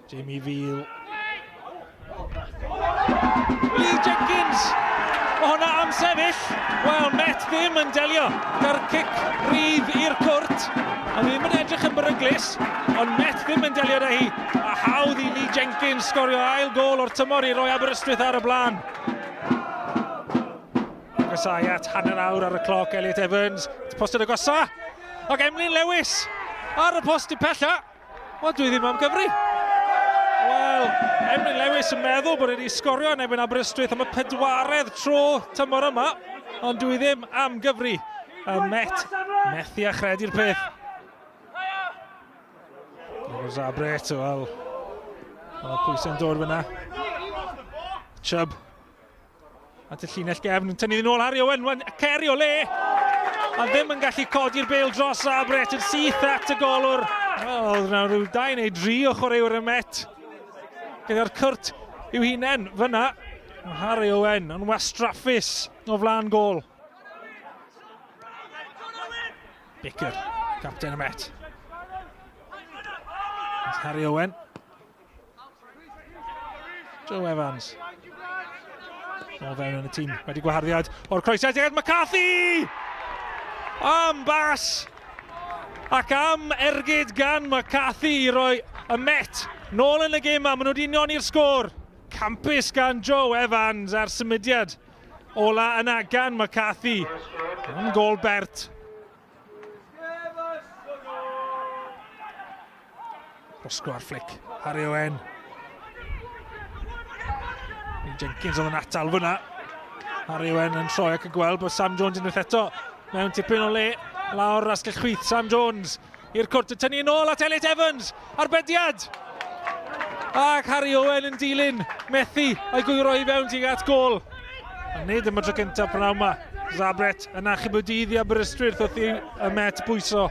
Jamie Veal. Lee Jenkins! Mae hwnna am sefyll. Wel, Met ddim yn delio. Da'r cic rydd i'r cwrt. A ddim yn edrych yn beryglus, ond Met ddim yn delio da hi. A hawdd i Lee Jenkins sgorio ail gol o'r tymor i roi Aberystwyth ar y blaen. Agosau at hanner awr ar y cloc, Elliot Evans, postod agosa, ac Emlyn Lewis ar y post i pella. Wel, dwi ddim am gyfri. Wel, Emlyn Lewis yn meddwl bod wedi sgorio yn erbyn Aberystwyth am y pedwaredd tro tymor yma, ond dwi ddim am gyfri. Y Met, methu a chredu'r peth. Zabret, wel, mae pwysau'n dod fyna. Chubb At y llinell gefn, yn tynnu nôl Harry Owen, wan, Ceri o le! A ddim yn gallu codi'r bêl dros Zabret yn syth at y golwr. Wel, oedd yna rhyw dau neu dri o chwaraewyr y Met. Gyda'r cwrt i'w hunain fyna. Harry Owen yn wastraffus o flan gol. Baker, capten y Met. Harry Owen. Joe Evans. O fewn yn y tîm. Wedi gwaharddiad o'r croesiad tuag at McCarthy! Am bas! Ac am ergyd gan McCarthy i roi y Met nôl yn y gêm a maen nhw wedi unioni'r sgôr. Campus gan Joe Evans a'r symudiad ola yna gan McCarthy. Am gol bert. Roscoe ar flick. Harry Owen. Lee Jenkins oedd yn atal fyna. Harry Owen yn troi ac yn gweld bod Sam Jones unwaith eto mewn tipyn o le. Lawr asgell chwith Sam Jones i'r cwrt yn tynnu yn ôl at Elliot Evans. Arbediad! Ac Harry Owen yn dilyn methu a'i gwyro i fewn tuag at gol. A nid am y tro cyntaf prynawn yma. Zabret yn achub y dydd i Aberystwyth wrth i y Met bwyso.